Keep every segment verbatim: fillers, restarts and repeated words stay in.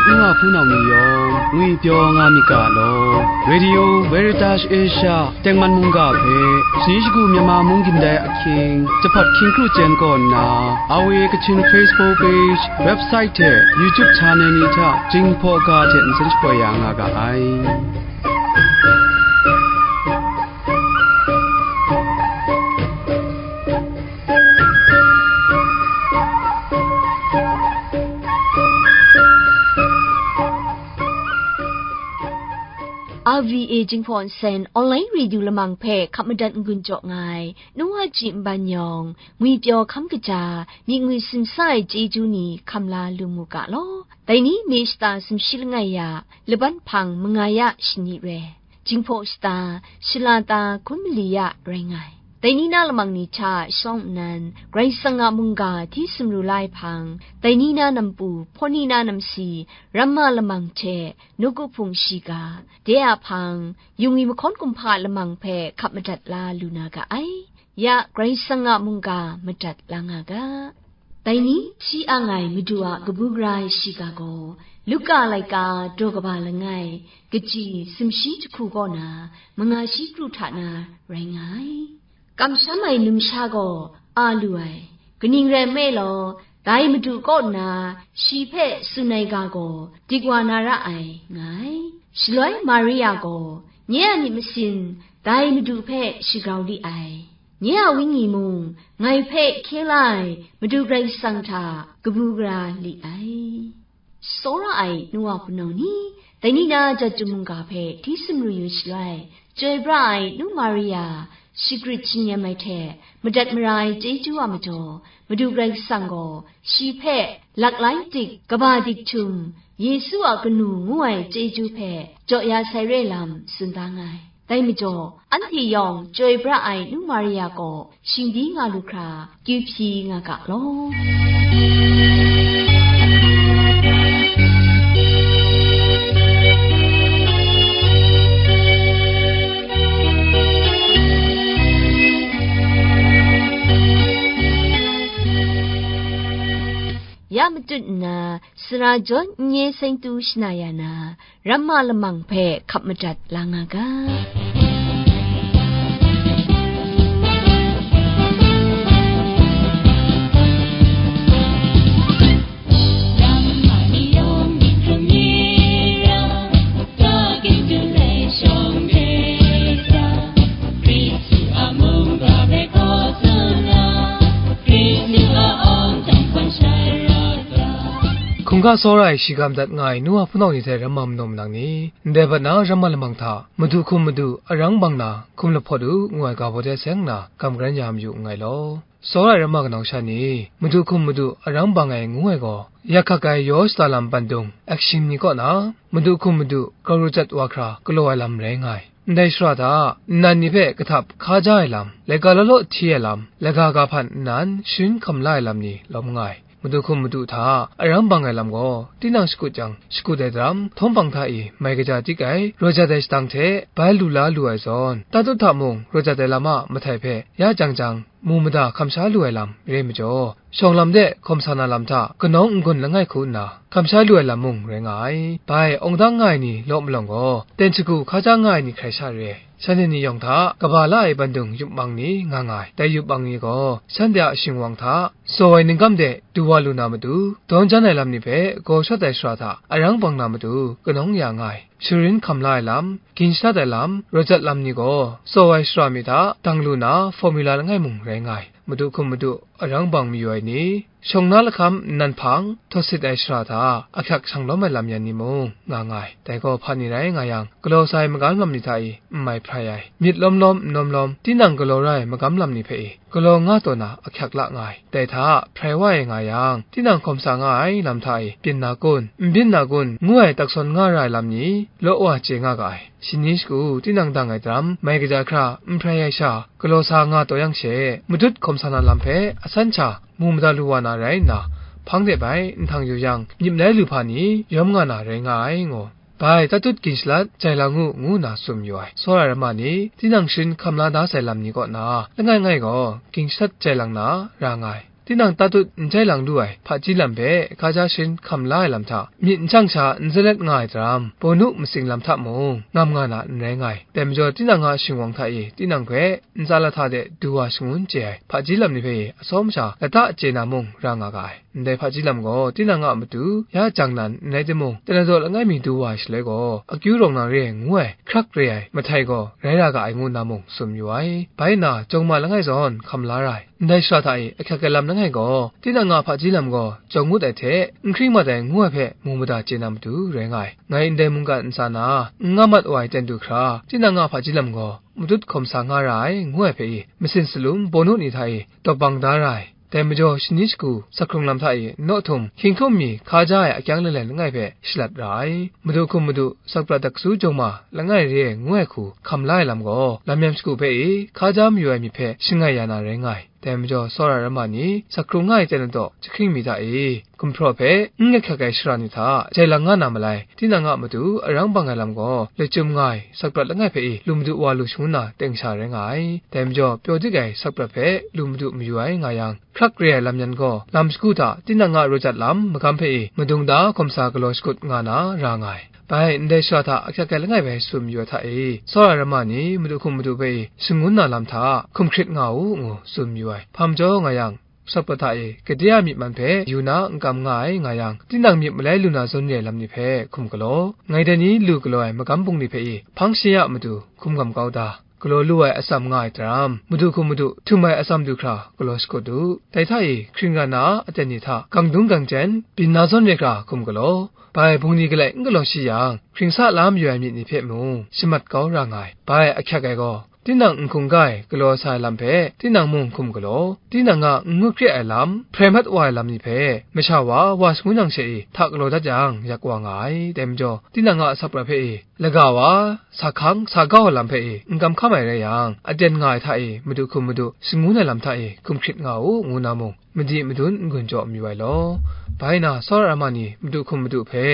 N wa hpunau ni yawng ngwi pyaw nga myit ga law, Radio Veritas Asia tengman mungga hpe, shani shagu Myanmar mung gindai ahkying, jahpat hkying kru chyen kaw nna, R V A Kachin Facebook page, website hte YouTube channel ni hta Jinghpaw ga hte nsen shapoi ya nga ga ai. R V A Jinghpaw Nsen online radio lamang hpe hkap madat n-gun jaw nga ai, nu wa ji nban yawng, ngwi pyaw hkam kaja, myit ngwi simsa ai chyeju ni hkam la lu mu ga law. Dai ni May shata sumshi langai ya, laban hpang manga ya shani re. Jinghpaw shata, shalata hkun mali ya rai nga ai. Dai ni na lamang ni hta shawng nnan, Karai Kasang a mungga hti sumru la ai hpang, dai ni na nampu, hpawni na namsi, ramma lamang hte, nawku hpung shiga, de a hpang, yu ngwi mahkawn kumhpa lamang hpe hkap madat la lu na ga ai. Ya Karai Kasang a mungga madat la nga ga. Dai ni, shi ang ai Madu a kabu gara ai shiga gaw, Luka laika daw kaba langai, kaji sumshi jahku kaw na, manga shi kru hta na rai nga ai. Kamsham ai numsha gaw a lu ai, kaning rai nme law, dai Madu kaw nna shi hpe tsun ai ga gaw dik wa na ra ai, nga ai. Shaloi Maria gaw, nye a myit masin dai Madu hpe shagrau li ai. Nye a Wenyi mung ngai hpe hkye la ai Madu Karai Kasang hta kabu gara li ai. Tsawra ai nu wa hpunau ni, dai ni na jat chyum mungga hpe hti sumru yu shaloi, chyoi pra ai nu Maria shagrit shingyam ai hte madat mara ai chyeju a majaw, Madu Karai Kasang gaw shi hpe laklai dik, kaba dik htum, Yesu a kanu ngu ai chyeju hpe jaw ya sai re lam tsun da nga ai. Dai majaw, anhte yawng chyoi pra ai nu Maria kaw shingdi nga lu hkra, kyu hpyi nga ga law. Ya matut nna, sara jawn n ye seng tu shana ya na, ramma lamang hpe hkap madat la nga ga. Hkungga tsawra ai shiga madat nga ai nu wa hpunau ni hte ramma manaw manang ni, ndai bat na ramma lamang hta, Madu hkum madu, arang bang na, hkum lahpawt u, ngu ai ga baw de seng nna, gam garan ya mayu nngai law. Tsawra ai ramma kanau sha ni, Madu hkum madu, arang bang ai ngu ai gaw, yak hkak ai yaw shada lam bandung, action ni kaw na, Madu hkum madu, grau rujat wa hkra, galaw ai lam rai nga ai. Ndai shara hta, nnan ni hpe kahtap hka ja ai lam, laika law law hti ai lam, laga ga hpan nnan sharin hkam la ai lam ni lawm nga ai. Madu hkum madu hta arang bang ai lam gaw, tinang shakut jang, shakut ai daram, htawng hpang hta i mai kaja dik ai, raw jat ai shadang hte bai lu la lu ai zawn, tatut hta mung raw jat ai lam a mahtai hpe ya jang jang, mu mada hkam sha lu ai lam re ai majaw, shawng lam de hkawm sa na lam hta kanawng n-gun langai hku nna, hkam sha lu ai lam mung rai nga ai. Bai, awng dang nga ai ni law malawng gaw, ten shagu hka ja nga ai ni hkrai sha re ai. Shanhte ni yawng hta kaba la ai bandung yup mang ni nga nga ai. Dai yup mang ni gaw, shanhte a shingwang hta, tsaw ai ningkam de du wa lu na matu, dawn jan ai lam ni hpe gaw shawt ai shara hta arang bang na matu, kanawng ya nga ai. Sharin hkam la ai lam, gin shadat ai lam, raw jat lam ni gaw, tsaw ai shara mi hta dang lu na, formula langai mung rai nga ai. Madu hkum madu, arang bang mayu ai ni, shawng na lahkam nnan hpang, htawt sit ai shara hta, ahkyak shang lawm ai lam yan ni mung, nga nga ai. Dai gaw hpa ni rai nga yang, galaw sa ai magam lam ni hta i, n mai hprai ai. Myit lawm lawm, n lawm lawm, tinang galaw ra ai magam lam ni hpe i, galaw nga taw na ahkyak la nga ai. Dai hta, hprai wa ai nga yang, tinang hkawm sa nga ai lam hta i, byin na kun, n byin na kun, ngu ai tak sawn nga ra ai lam ni, law wa chye nga ga ai. Shani shagu tinang dang ai daram, mai kaja hkra, n hprai ai sha, galaw sa nga taw yang she, madut hkawm sa na lam hpe, asan sha, mu mada lu wa na rai nna, hpang de bai, nhtang yu yang, myit malai lu hpa ni, yawm nga na rai nga ai, ngu. Bai, tatut gin shalat, jai lang u, ngu nna tsun mayu ai. Tsawra ai ramma ni, tinang sharin hkam la da sai lam ni kaw na, langai ngai gaw, gin shalat jai lang na, ra nga ai. tinang tatut n jai lang lu ai hpaji lam hpe hkaja sharin hkam la ai lam hta, myit n shang sha n zalet nga ai daram, bawnu masing lam hta mung ngam nga na n rai nga ai. Dai majaw, tinang a shingwang hta e tinang hpe ntsa lahta de du wa shangun chye ai hpaji lam ni hpe e atsawm sha lata chye na mung ra nga ga ai. Ndai hpaji lam gaw tinang a matu ya jang nan n rai timung, Tana daw langai mi du wa ai shaloi gaw, akyu rawng na re ai ngu ai, hkrak re ai mahtai gaw rai ra ga ai ngu nna mung tsun mayu ai. Bai nna, jawng ma langai zawn hkam la ra ai. Ndai shara hta e ahkyak ai lam langai gaw, tinang a hpaji lam gaw jawng ngut ai hte n hkring mat ai ngu ai hpe mu mada chye na matu rai nga ai. Ngai ndai mungkan ntsa na n nga mat wa ai ten du hkra, tinang a hpaji lam gaw matut hkawm sa nga ra ai, ngu ai hpe i, masin salum bawnu ni hta e tawp bang da ra ai. Dai majaw, shani shagu, sak hkrung lam hta e naw htum, hkying htum mi hkaja ai akyang lalen langai hpe shalat ra ai. Madu hkum madu, sak prat daksu jawng ma langai re ai ngu ai hku hkam la ai lam gaw, lam yam shagu hpe e hkaja mayu ai myit hpe shangai ya na rai nga ai. Dai majaw, tsawra rama ni, sak hkrung nga ai ten ladaw jahkring mi hta e, gumhpraw hpe n ahkyak ai shara ni hta jai lang nga na malai, tinang a matu arang bang ai lam gaw, lachyum nga ai sak prat langai hpe e lu madu wa lu shangun na teng sha rai nga ai. Dai majaw, pyaw dik ai sak prat hpe lu madu mayu ai nga yang, hkrak re ai lam yan gaw, lam shagu hta tinang a raw jat lam magam hpe e madung da hkawm sa galaw shakut nga na ra nga ai. Bai, ndai shara hta ahkyak ai langai bai tsun mayu ai hta e, tsawra rama ni madu hkum madu hpe e shangun na lam hta hkum hkrit nga u, ngu tsun mayu ai. Hpa majaw nga yang, sak prat hta e gade a myi man hpe yu na n kam nga ai nga yang, tinang myit malai lu na zawn re ai lam ni hpe hkum galaw, ngai dai ni lu galaw ai magam bungli hpe e hpang shi a matu hkum gam kau da. Galaw lu ai atsam nga ai daram, madu hkum madu htum ai atsam du hkra galaw shakut u. Dai hta e hkring ra na a aten ni hta gang dung gang jen byin na zawn re hkra hkum galaw, bai bungli galai n galaw shi yang, hkring sa la mayu ai myit ni hpe mung shamat kau ra nga ai. Bai ahkyak ai gaw, tinang n hkungga ai galaw sa ai lam hpe tinang mung hkum galaw, tinang a n ngut hkre ai lam, hprai mat wa ai lam ni hpe masha wa wa shangun yang she e hta galaw dat yang, yak wa nga ai. Dai majaw, tinang a sak prat hpe e laga wa, sa hkang, sa gau ai lam hpe e n kam hkam ai rai yang, aten nga ai hta e madu hkum madu shangun ai lam hta e hkum hkrit nga u, ngu na mung, madi madun n-gun jaw mayu ai law. Bai na, tsawra rama ni madu hkum madu hpe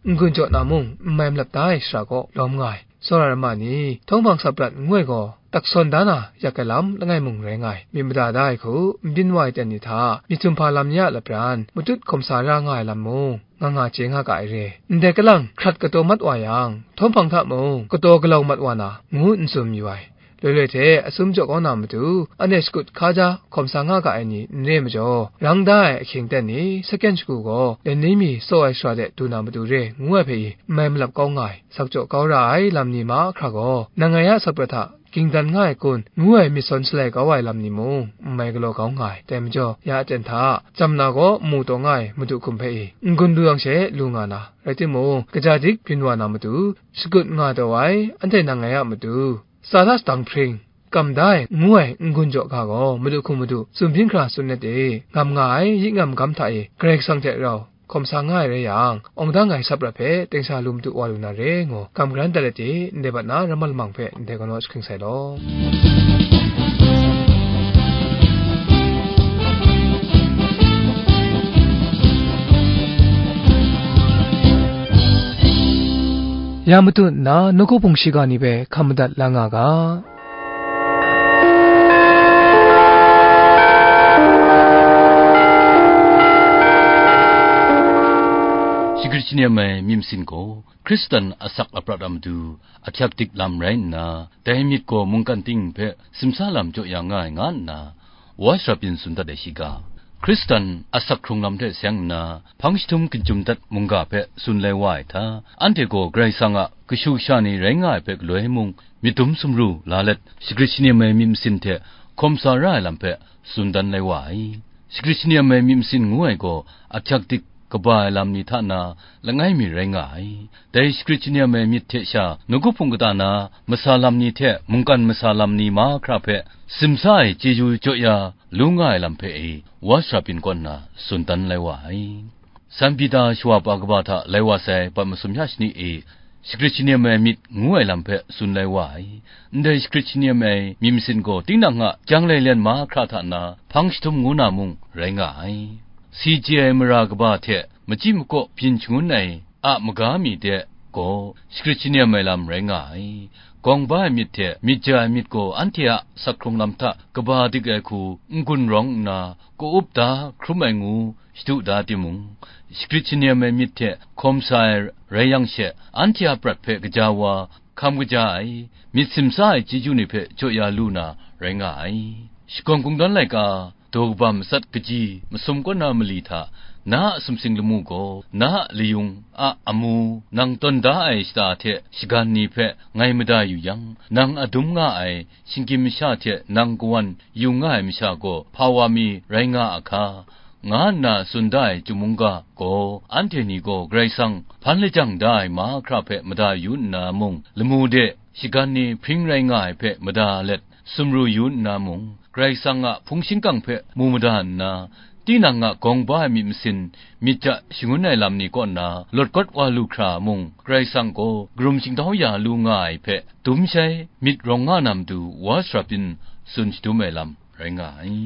n-gun jaw na mung, n mai malap da ai shara kaw lawm nga ai. Tsawra rama ni, htawng hpang sak prat ngu ai gaw, tak sawn da na yak ai lam langai mung rai nga ai. Myit mada da ai hku n byin wa ai ten ni hta, myit htum hpa lam ni a lapran matut hkawm sa ra nga ai lam mung, nga nga chye nga ga ai re. Ndai kalang hkrat kataw mat wa yang, htawng hpang hta mung kataw galau mat wa na, ngu n tsun mayu ai. Loi loi hte atsum jaw kau na matu, anhte shakut hkaja hkawm sa nga ga ai ni n re majaw, rang da ai ahkying ten ni, saken shagu gaw, len ni mi tsaw ai shara de du na matu re, ngu ai hpe i, n mai malap kau nga ai. Sak jaw kau ra ai lam ni mahkra gaw, nang ngai a sak prat hta ging dan nga ai kun, ngu ai myit sawn shalai kau ai lam ni mung, n mai galaw kau nga ai. Dai majaw, ya aten hta, tsam na gaw mu taw nga ai madu hkum hpe i, n-gun lu yang she lu nga na, rai timung, kaja dik byin wa na matu, shakut nga taw ai, anhte nang ngai a matu, sa da sadang hpring, kam da ai, ngu ai n-gun jaw ga gaw, madu hkum madu, tsun byin hkra tsun let e, ngam nga ai, yi ngam gam hta e, Karai Kasang hte rau, hkawm sa nga ai rai yang, awng dang ai sak prat hpe teng sha lu madu wa lu na re ngu, kam garan dat let e, ndai bat na ramma lamang hpe ndai galaw jahkring sai law. Ya matu nna, nawku hpung shiga ni hpe hkam madat la nga ga. Shagrit shani ai myit masin gaw, Hkristan asak aprat a matu ahkyak dik lam rai nna, dai myit gaw mungkan ting hpe simsa lam jaw ya nga ai nga nna, Wa shara byin tsun dat ai shiga, Hkristan asak hkrung lam hte seng nna, hpang jahtum ginjum dat mungga hpe tsun lai wa ai hta, anhte gaw Karai Kasang a kashu kasha ni rai nga ai hpe galoi mung, myit dum sumru la let, shagrit shani ai myit masin hte hkawm sa ra ai lam hpe tsun dan lai wa ai. Shagrit shani ai myit masin ngu ai gaw, ahkyak dik kaba ai lam ni hta na langai mi rai nga ai. Dai shagrit shani ai myit hte sha, nawku hpung kata na masa lam ni hte mungkan masa lam ni mahkra hpe simsa ai chyeju jaw ya lu nga ai lam hpe e, Wa shara byin kaw nna tsun dan lai wa ai. San Pita shawa pa kaba hta lai wa sai, bat masum ya shani e, shagrit shani ai myit ngu ai lam hpe tsun lai wa ai. Ndai shagrit shani ai myit masin gaw, tinang a kyang lailen mahkra hta na hpang jahtum ngu na mung rai nga ai. Si chye ai mara kaba hte machyi makaw byin shangun ai a maga mi de gaw, shagrit shanem ai lam rai nga ai. Gawng ba ai myit hte myit ja ai myit gaw anhte a asak hkrung lam hta kaba dik ai hku n-gun rawng nna, ka-up da hkrum ai ngu shadu da timung, shagrit shanem ai myit hte hkawm sa ai rai yang she, anhte a prat hpe gaja wa, hkam kaja ai, myit simsa ai chyeju ni hpe jaw ya lu na rai nga ai. Shakawn Kungdawn laika, daw kaba matsat kaji masum kaw na mali hta, na a sumsing lamu gaw, na a layung a amu nang tawn da ai shata hte shagan ni hpe ngai mada yu yang, nang adum nga ai shinggyim masha hte nang kawan yu nga ai masha gaw hpa wa mi rai nga a hka, nga nna tsun da ai chyum mungga gaw, anhte ni gaw Karai Kasang hpan lajang da ai mahkra hpe mada yu nna mung, lamu de shagan ni hpring rai nga ai hpe mada let, sumru yu nna mung, Karai Kasang a hpung shingkang hpe mu mada nna, tinang a gawng ba ai myit masin, myit ja shangun ai lam ni kaw na lawt kawt wa lu hkra mung, Karai Kasang gaw karum shingtau ya lu nga ai hpe dum shai myit rawng nga na matu, wa sara byin tsun shadum ai lam rai nga ai.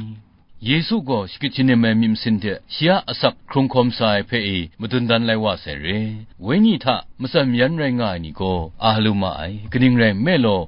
Yesu gaw shagrit shanem ai myit masin hte shi a asak hkrung hkawm sa ai hpe e madun dan lai wa sai re. Wenyi hta matsan mayan rai nga ai ni gaw a lu ma ai, kaning rai nme law,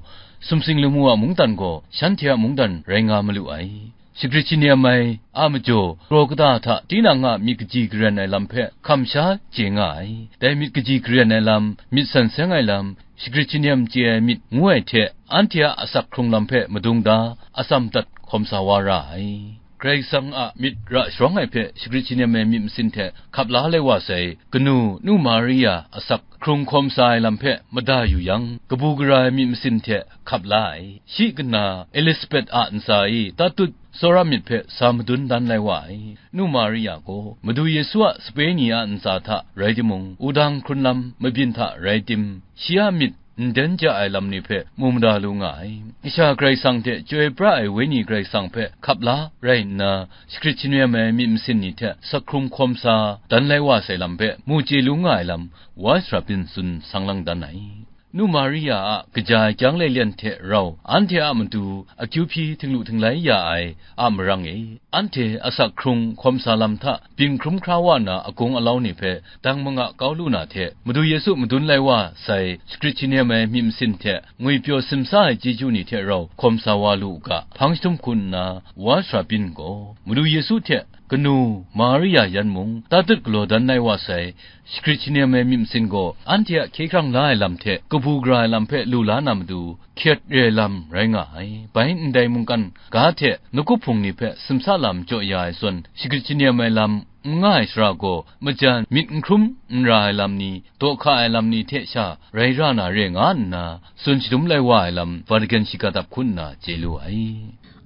sumsing lamu a mungdan gaw shanhte a mungdan rai nga malu ai. Shagrit shanem ai a majaw, kraw kata hta tinang a myit kaji karen ai lam hpe hkam sha chye nga ai. Dai myit kaji karen ai lam, myit san seng ai lam, shagrit shanem chye ai myit ngu ai hte, anhte a asak hkrung lam hpe madung da, atsam dat hkawm sa wa ra ai. Karai Kasang a myit ra sharawng ai hpe shagrit shanem ai myit masin hte hkap la lai wa sai, kanu Nu Maria asak hkrung hkawm sa ai lam hpe mada yu yang, kabu gara ai myit masin hte hkap la ai. Shi kana Elisabet a ntsa e tatut tsawra myit hpe sa madun dan lai wa ai. Nu Maria gaw Madu Yesu a sape ni a ntsa hta rai timung, wudang hkrun lam mabyin hta rai tim, shi a myit n den ja ai lam ni hpe mu mada lu nga ai. Kasha Karai Kasang hte Chyoi pra ai Wenyi Karai Kasang hpe hkap la rai nna, shagrit shanem ai myit masin ni hte asak hkrung hkawm sa dan lai wa sai lam hpe mu chye lu nga ai lam, wa sara byin tsun sang lang dan ai. Nu Maria a kaja ai kyang lailen hte rau, anhte a matu akyu hpyi htinglu htinglai ya ai a marang e, anhte asak hkrung hkawm sa lam hta byin hkrum hkra wa na agung alau ni hpe dang manga kau lu na hte, Madu Yesu madun lai wa sai shagrit shanem ai myit masin hte ngwipyaw simsa ai chyeju ni hte rau hkawm sa wa lu u ga, hpang jahtum hku nna, wa sara byin gaw Madu Yesu hte kanu Maria yan mung tatut galaw dan lai wa sai, shagrit shanem ai myit masin gaw anhte a hkye hkrang la ai lam hte kabu gara ai lam hpe lu la na matu, hkyet re ai lam rai nga ai. Bai ndai mungkan ga hte nawku hpung ni hpe simsa lam jaw ya ai zawn, shagrit shanem ai lam n nga ai shara gaw, majan myit n hkrum n ra ai lam ni, daw hka ai lam ni hte sha rai ra na re nga nna, tsun shadum lai wa ai lam, Vatican shiga dap hku nna chye lu ai.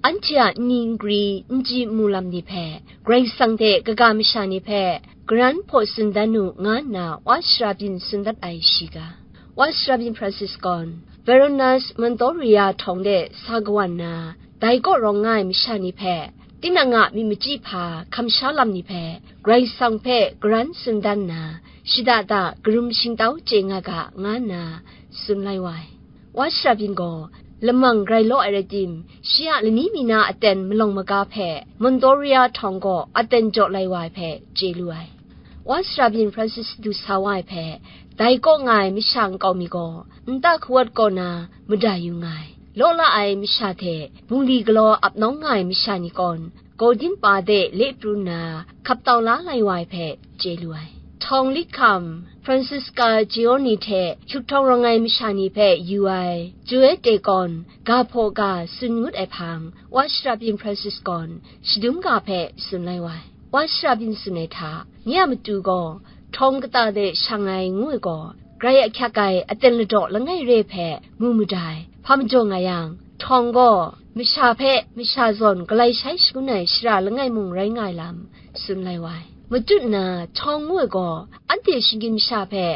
Anhte a nni nkri, n chyi n mu lam ni hpe, Karai Kasang hte kaga masha ni hpe, garan hpaw tsun dan u, nga nna wa sara byin tsun dat ai shi ga. Wa sara byin Francis gaw, Veronas Montoria htawng de sa kawan nna, dai kaw rawng nga ai masha ni hpe, tinang a myit machyi hpa hkam sha lam ni hpe, Karai Kasang hpe garan tsun dan nna, shada da karum shingtau chye nga ga, nga nna tsun lai wa ai. Wa sara byin gaw, lamang grai law ai rai tim, shi a lani mi na aten malawng maga hpe Montoria htawng gaw aten jaw lai wa ai hpe chye lu ai. Wa sara byin Francis du sa wa ai hpe, dai kaw nga ai masha nkau mi gaw, nta hkawat kaw na mada yu nga ai. Law la ai masha hte bungli galaw ap nawng nga ai masha ni kaw, Gaudin pa de le pru nna hkap tau la lai wa ai hpe chye lu ai. Htawng lit hkam, Francisca Giorni hte hkyuk htawng rawng ai masha ni hpe yu ai, Giuseppe gaw, ga hpaw ga tsun ngut ai hpang, wa sara byin Francis gaw, shadum ga hpe tsun lai wa ai. Wa sara byin tsun ai hta, nye a matu gaw, htawng kata de shang ai ngu ai gaw, grai ahkyak ai aten ladaw langai re hpe mu mada ai. Hpa majaw nga yang, htawng gaw masha hpe masha zawn galai shai shangun ai shara langai mung rai nga ai lam tsun lai wa ai. Matut na htawng ngu ai gaw, anhte shinggyim masha hpe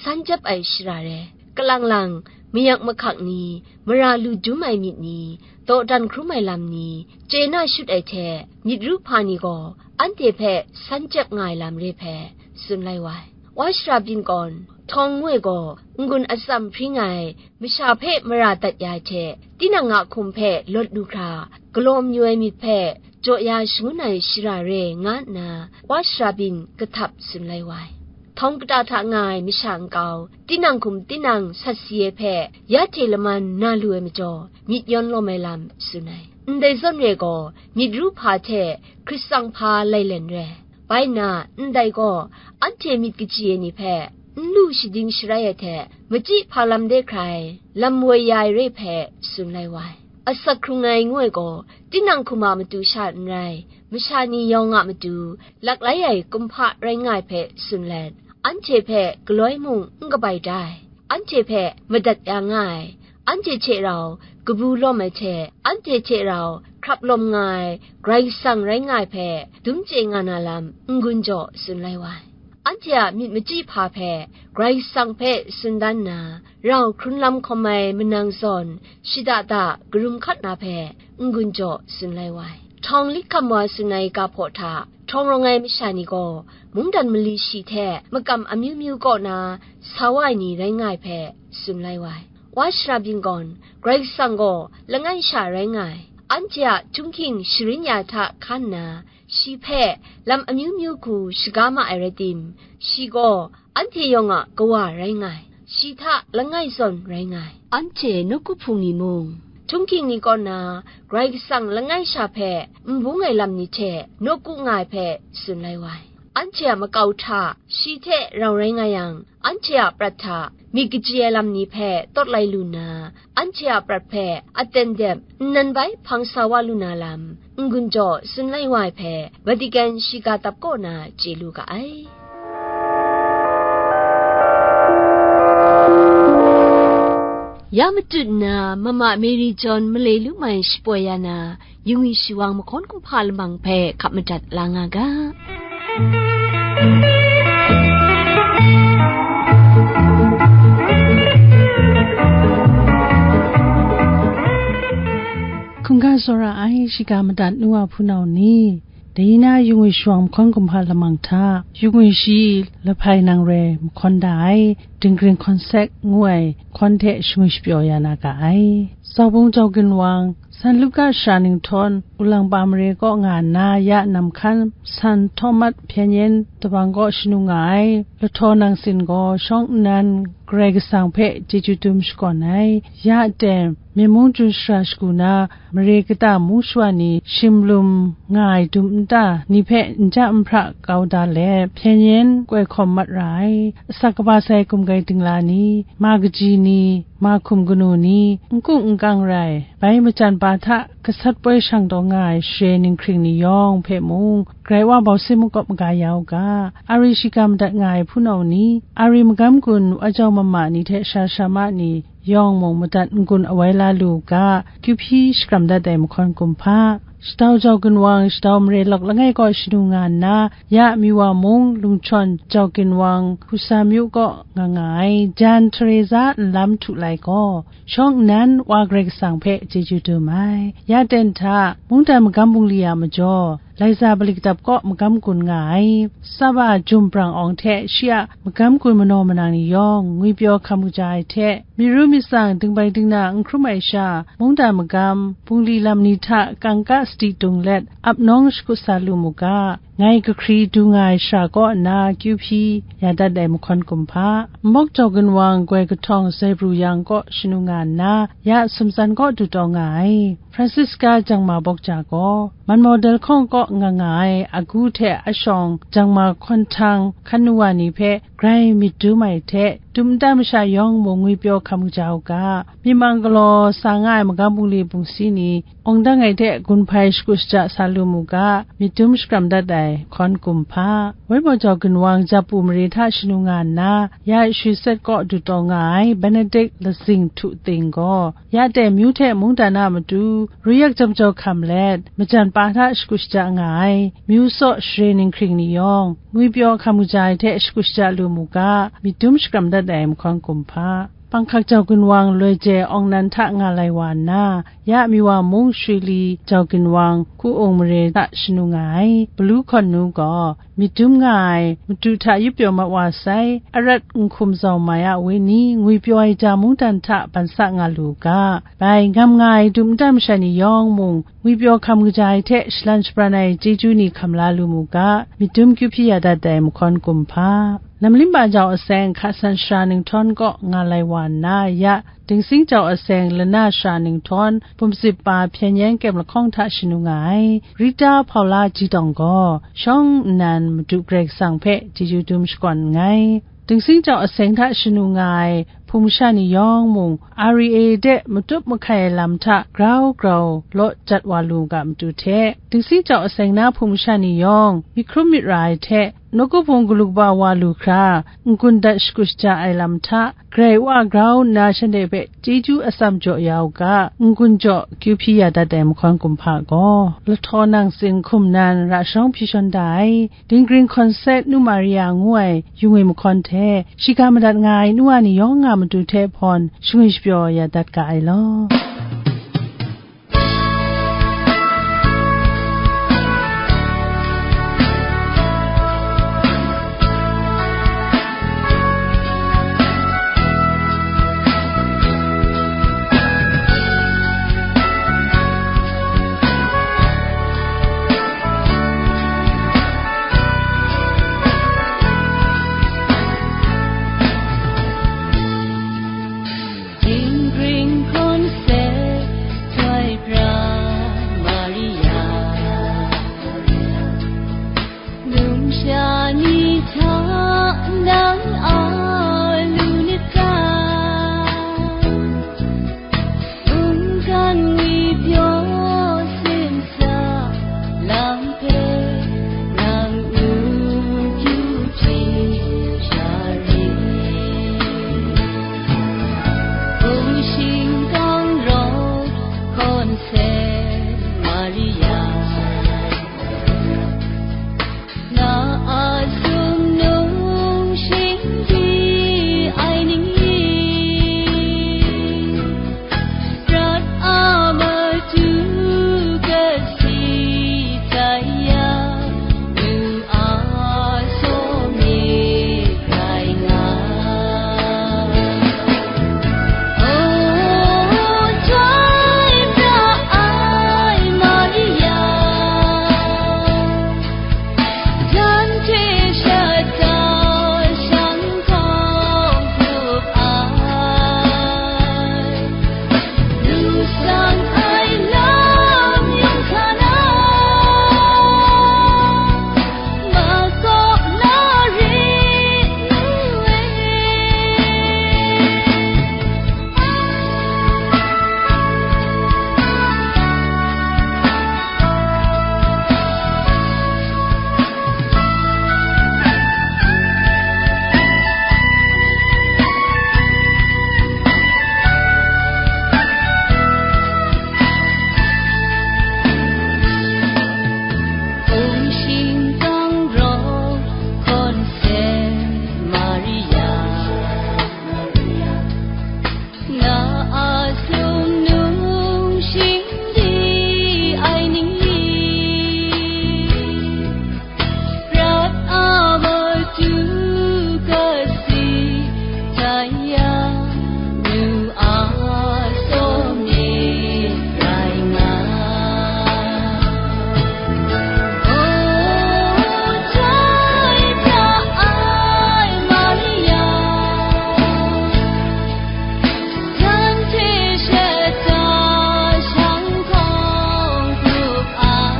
san jep ai shara re. Kalang lang, mayak mahkak ni, mara lu dum ai myit ni, dawdan hkrum ai lam ni, chye na shut ai hte, myit ru hpa ni gaw, anhte hpe san jep nga ai lam re hpe tsun lai wa ai. Wa sara byin gaw, htawng ngu ai gaw, n-gun atsam hpring ai, masha hpe mara dat ya ai hte, tinang a hkum hpe lawt lu hkra, galaw mayu ai myit hpe jaw ya shangun ai shara re, nga nna, wa sara byin kahtap tsun lai wa ai. htawng kata hta nga ai masha nkau, tinang hkum tinang sat si ai hpe, ya hte laman na lu ai majaw, myit yawn lawm ai lam tsun ai. Ndai zawn re gaw, myit ru hpa hte Hkrit tsang hpa lailen re. Bai nna, ndai gaw, anhte myit kachyi ai ni hpe, n lu shading sharai ai hte, machyi hpa lam de hkrai, lam woi ya ai re hpe tsun lai wa ai. Asak hkrung ai ngu ai gaw, tinang hkum a matu sha n rai, masha ni yawng a matu, laklai ai kumhpa rai nga ai hpe tsun let, anhte hpe galoi mung n kabai da ai, anhte hpe madat ya nga ai, anhte hte rau kabu lawm ai hte, anhte hte rau hkrap lawm nga ai, Karai Kasang rai nga ai hpe dum chye nga na lam n-gun jaw tsun lai wa ai. Anhte a myit machyi hpa hpe Karai Kasang hpe tsun dan nna, rau hkrun lam hkawm ai manang zawn, shada da karum hkat na hpe n-gun jaw tsun lai wa ai. Htawng Likham wa tsun ai ga hpaw hta, htawng rawng ai masha ni gaw, mungdan mali shi hte makam amyu myu kaw na sa wa ai ni rai nga ai hpe tsun lai wa ai. Wa shara byin gawn, Karai Kasang gaw langai sha rai nga ai. Anhte a htunghking sharin ya hta hkan nna, shi hpe lam amyu myu hku shaga ma ai rai tim, shi gaw anhte yawng a Kawa rai nga ai. Shi hta langai zawn rai nga ai. Anhte nawku hpung ni mung, htunghking ni kaw na Karai Kasang langai sha hpe n bung ai lam ni hte nawku nga ai hpe tsun lai wa ai. Anhte a makau hta shi hte rau rai nga yang, anhte a prat hta myit kachyi ai lam ni hpe tawt lai lu nna, anhte a prat hpe aten dep nnan bai hpang sa wa lu na lam, n-gun jaw tsun lai wa ai hpe, Vatican shiga tap kaw na chye lu ga ai. Ya matut nna, Mama Mary John malai lu mai shapoi ya na, yu ngwi shi wang mahkawn kumhpa lamang hpe hkap madat la nga ga. Hkungga tsawra ai shiga madat nu wa hpunau ni, dai na yu ngwi shi wang mahkawn kumhpa lamang hta, yu ngwi shi lahpai nang re mahkawn da ai, Dinggring Hkawn Sek ngu ai hkawn hte shingwi shapyaw ya na ga ai. Zaubung Jau Ginwang, San Luka Shara Ninghtawn, Ulangpa Mare kaw nga nna ya nam hkan, San Htawmat Hpyen Yen Tabang kaw shanu nga ai, Lahtaw Nang Sin gaw shawng nnan Karai Kasang hpe chyeju dum shakawn ai, ya aten, Myen mung Jun Shara shagu na, mare kata mung shawa ni shimlum nga ai dum nta ni hpe n ja n hpra kau da let, hpyen yen koi hkawm mat ra ai, asak kaba sai gumgai dingla ni, ma kaji ni, ma hkum kanu ni, n kung n kang rai, bai majan pa hta gasat poi shang taw nga ai share ninghkring ni yawng hpe mung, Karai Wa bau sin makawp maga ya u ga, a ri shiga madat nga ai hpunau ni, a ri magam gun wa jau mama ni hte sha sha ma ni, yawng mung madat n-gun awai la lu u ga, kyu hpyi shakram dat ai mahkawn kumhpa, Shadau Jau Ginwang, Shadau Mare Lawk langai kaw shanu nga nna, ya Miwa mung Lungchawn Jau Ginwang, Hpusa Myu kaw nga nga ai, Jan Teresa nlam htu lai gaw, shawng nnan Wa Karai Kasang hpe chyeju dum ai. Ya ten hta, mungdan magam bungli a majaw, Laiza Balikdap kaw magam gun nga ai, Saba Jum Brang Awng hte shi a magam gun manaw manang ni yawng, ngwipyaw hkam kaja ai hte, myi ru myit tsang dingbai dingna n hkrum ai sha, mungdan magam, bungli lam ni hta kangka sadi dung let, ap nawng shakut sa lu mu ga, ngai kahkri du nga ai shara kaw nna kyu hpyi ya dat ai mahkawn kumhpa, Nbawk Jau Ginwang, Goi Kahtawng, Zaibru Yang kaw shanu nga nna, ya Sumtsan kaw du taw nga ai. Francisca Jangma Bawkja gaw, Manmawdal hkawng kaw nga nga ai agu hte ashawng Jangma Hkawn Htang hkan nu wa ni hpe grai myit dum ai hte, dum nta masha yawng mung ngwipyaw hkam kaja u ga, myi mang galaw sa nga ai magam bungli bungsi ni, awng dang ai hte gun hpai shakut shaja sa lu mu ga, myit dum shakram dat ai hkawn kumhpa, Waimaw Jau Ginwang, Japu Mare hta shanu nga nna, ya Shwi Set kaw du taw nga ai Benedict Lazing Htu Ting gaw, ya ten myu hte mungdan a matu, ruyak jam jau hkam let, majan pa hta shakut shaja nga ai, myu saw share ninghkring ni yawng, ngwipyaw hkam kaja ai hte shakut shaja lu mu ga, myit dum shakram dat ai mahkawn kumhpa, Panghkak Jau Ginwang, Loi Jai Awng Nan hta nga lai wa nna, ya Miwa mung Shwili Jau Ginwang, Hku Ung Mare hta shanu nga ai, Palu Hkawn Nu gaw, myit dum nga ai, madu hta yup pyaw mat wa sai, arat n hkum zau mai a wenyi, ngwipyaw ai ja mungdan hta ban sa nga lu u ga, bai ngam nga ai dum nta masha ni yawng mung, ngwipyaw hkam kaja ai hte shalan shabran ai chyeju ni hkam la lu mu ga, myit dum kyu hpyi ya dat ai mahkawn kumhpa. Namlim ba jau aseng hka san shara ninghtawng kaw nga lai wa nna, ya Dingsing jau aseng lana shara ninghtawng, pumsip pa hpyen yan kyem lahkawng hta shanu nga ai Rita Hpaula Jitawng gaw, shawng nnan Madu Karai Kasang hpe chyeju dum shakawn nngai. Dingsing jau aseng hta shanu nga ai hpung masha ni yawng mung, R E A de matup mahkai ai lam hta grau grau law jat wa lu ga matu hte, dingsing jau aseng na hpung masha ni yawng myit hkrum myit ra ai hte, nawku hpung galu kaba wa lu hkra, n-gun dat shakut shaja ai lam hta, Karai Wa grau nna shanhte hpe chyeju atsam jaw ya u ga, n-gun jaw kyu hpyi ya dat ai mahkawn kumhpa gaw, lahtaw nang tsin hkum nan ra sharawng hpyi shawn da ai, Dinggring Hkawn Set Nu Maria ngu ai yung e mahkawn hte, shiga madat nga ai nu wa ni yawng a matu hte hpawn, shangwi shapyaw ya dat ga ai law. Dinggring Hkawn Set, Htoi Pra Maria, numsha ni hta nang a lu nit ta? Mungkan ngwi pyaw sin sa lam hpe nang n-yu hpyi sha rit. Hpung shingkang rawng Hkawn Set Maria, na a sumnung shingdi ai ning ni, prat a matu kasi tai ya, nu a saw myit rai nga. O, chyoi pra ai Maria, jan hte shata shang hkawng hkrup ai, lu sang ai lam yawng hta na, makawp la rit nu e. Hpung shingkang rawng Hkawn Set Maria, na a sumnung shingdi ai ning ni, prat a matu kasi tai ya, nu a saw myit rai nga. O, chyoi pra ai Maria, jan hte shata shang hkawng hkrup ai,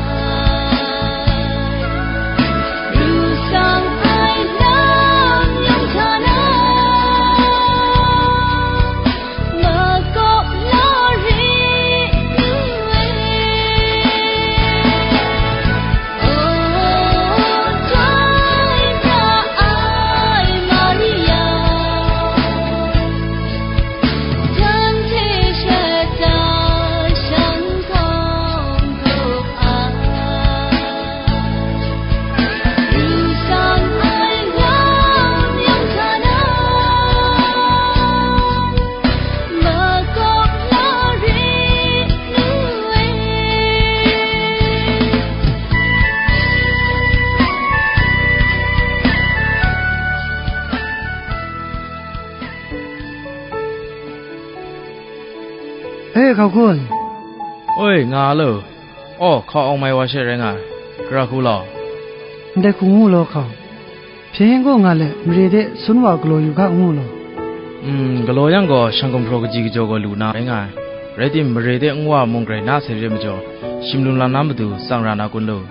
ru sang ai lam yawng hta na, makawp la rit nu e. O, chyoi pra ai Maria, jan hte shata shang hkawng hkrup ai, ru sang ai lam yawng hta na, makawp la rit nu e. E, hkau hkun. Oi, nga a lo. Aw, hkau awng mai wa she rai nga ai. Gara hku law. Ndai hku ngu law, hkau. Hpyen gaw nga let, mare de sun wa galaw yu ga, ngu law. Mm, galaw yang gaw, shang gumhpraw kaji kajaw gaw lu na rai nga ai. Rai tim, mare de nwa mung grai na sai re majaw, shim lum la na matu tsang ra na kun law.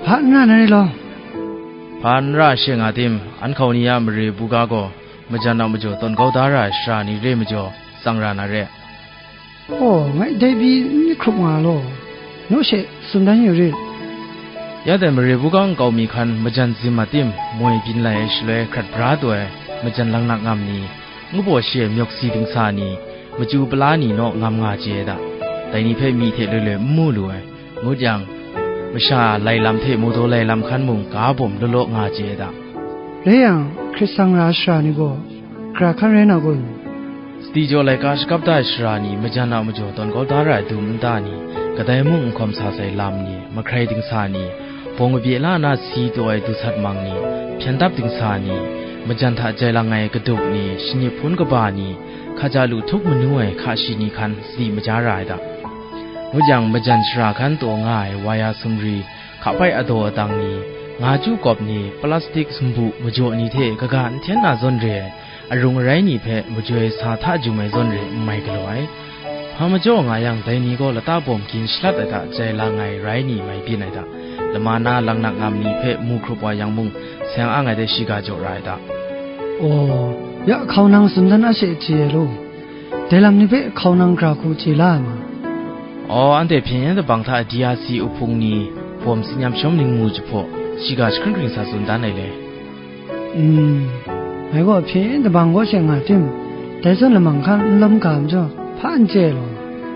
Hpa n ra na re law. Hpa n ra she nga tim, an hkau ni a mare buga gaw, majan a majaw tawn kau da ra ai shara ni re majaw, tsang ra na re. Oh, ngai dai pyi n hkrup nga law, naw she tsun dan yu rit. Ya dai mare buga nkau mi hkan majan zim a tim, moi byin lai ai shaloi hkrat bra taw ai, majan langnak ngam ni, ngu baw shi ai myawk si dingsa ni, machyu pala ni naw ngam nga chye ai da. Dai ni hpe myi hte loi loi n mu lu ai, ngut yang, masha lai lam hte mawdaw lai lam hkan mung ga bawm law law nga chye ai da. Rai yang, hkrit sang ra shara ni gaw, gara hkan rai na kun? Sadi jaw laika shakap da ai shara ni, majan a majaw tawn kau da ra ai dum nta ni, kadai mung n hkawm sa sai lam ni, mahkrai dingsa ni, bawng kabye la na si taw ai dusat mang ni, hpyen dap dingsa ni, majan hta jai lang ai kaduk ni, shanip hpun kaba ni, hkaja lu htup manu ai hka shi ni hkan sadi maja ra ai da. Ngut yang, majan shara hkan taw nga ai waya sumri, hkapai adaw adang ni, nga chyu kawp ni, plastik sumbu majaw ni hte kaga n hten na zawn re ai, arung arai ni hpe majoi sa hta jum ai zawn re n mai galaw ai. Hpa majaw nga yang, dai ni gaw lata bawm gin shalat ai hta jai lang ai rai ni mai byin ai hta, lama na langnak ngam ni hpe mu hkrup wa yang mung, seng ang ai de shiga jaw ra ai hta. Aw, ya hkau nang tsun dan a she chye ai law, dai lam ni hpe hkau nang gara hku chye la ai ma? Aw, anhte hpyen yen dabang hta D R C uhpung ni, bawm tsin yam shawm ningmu jahpaw, shiga jahkring hkring sa tsun dan ai le. Mm, ngai gaw hpyen yen dabang kaw she nga tim, dai zawn lamang hkan n lawm ga majaw, hpa n chye ai law.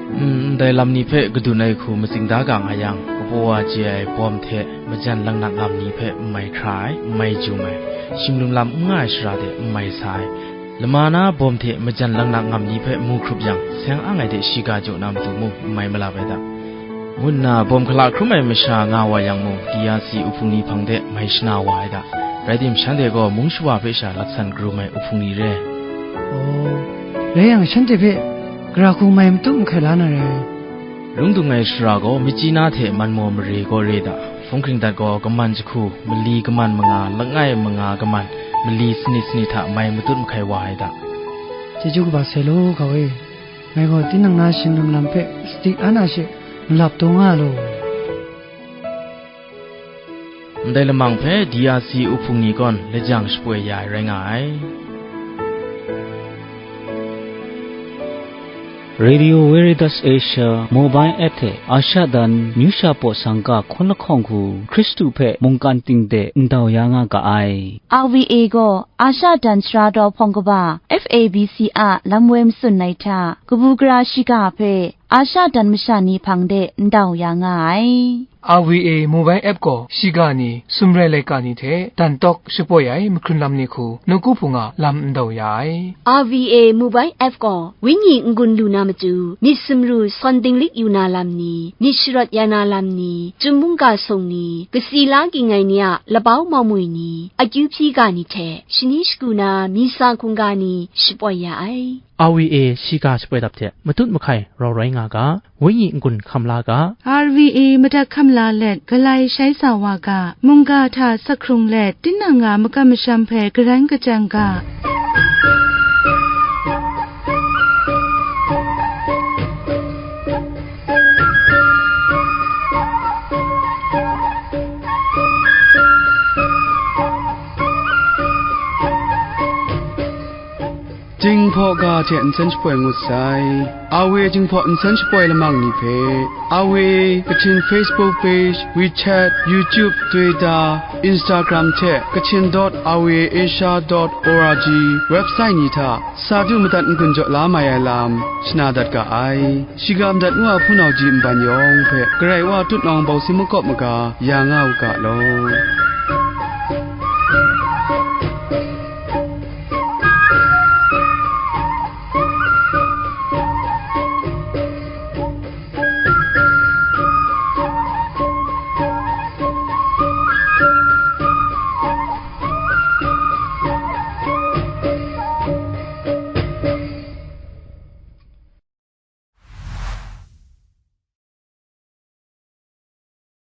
Mm, ndai lam ni hpe kadun ai hku matsing da ga nga yang, kabaw wa chye ai bawm hte majan langnak ngam ni hpe n mai hkra ai, n mai jum ai, shim lum lam n nga ai shara de n mai sa ai, lama na bawm hte majan langnak ngam ni hpe mu hkrup yang, seng ang ai de shiga jaw na matu mung n mai malap ai da, ngu nna bawm hkala hkrum ai masha nga wa yang mung, D R C uhpung ni hpang de mai shana wa ai da. Rai tim, shanhte gaw mung shawa hpe sha laksan karum ai uhpung ni re. Aw, rai yang, shanhte hpe gara hku mai matut mahkai la na rai. Lung dung ai shara gaw, Myitkyina hte Manmaw mare gaw re da. Hpung hkring dat gaw, kaman jahku, mali kaman manga, langai manga kaman, mali sanit sanit hta mai matut mahkai wa ai da. Chyeju kaba sai law, hkau e. Ngai gaw tinang na shim lum lam hpe sadi an a she malap taw nga law. Ndai lamang hpe D R C uhpung ni gawn lajang shapoi ya ai rai nga ai. Radio Veritas Asia mobile app hte Asha dan New Share Pawt Sangka hkawn lahkawng hku Hkristu hpe mungkan ting de ndau ya nga ga ai. R V A gaw Asha dan sara daw hpawng kaba F A B C a lam woi matsun ai hta, kabu gara shiga hpe Asha dan masha ni hpang de ndau ya nga ai. R V A mobile app gaw shiga ni, sumrai laika ni hte dan tawk shapoi ai mahkrun lam ni hku nawku hpung a lam ndau ya ai. R V A mobile app gaw wenyi n-gun lu na matu, myit sumru sawn dinglik yu na lam ni, myit sharawt ya na lam ni, chyum mungga sung ni, kasi la ging ai ni a labau maumwi ni, akyu hpyi ga ni hte shani shagu na myi sa hkungga ni shapoi ya ai. R V A shiga shapoi dap hte matut mahkai rau rai nga ga, wenyi n-gun hkam la ga. R V A madat hkam la let, galai shai sa wa ga, mungga hta sak hkrung let, tinang a makam masham hpe garan kachang ga. Jinghpaw ga hte nsen shapoi ngut sai. R V A Jinghpaw nsen shapoi lamang ni hpe, R V A Kachin Facebook page, WeChat, YouTube, Twitter, Instagram hte Kachin dot R V A Asia dot org website ni hta sa du madat n-gun jaw la mai ai lam shana dat ga ai. Shiga madat ngu a hpunau ji nban yawng hpe Karai Wa tut nawng bau si makawp maga ya nga u ga law.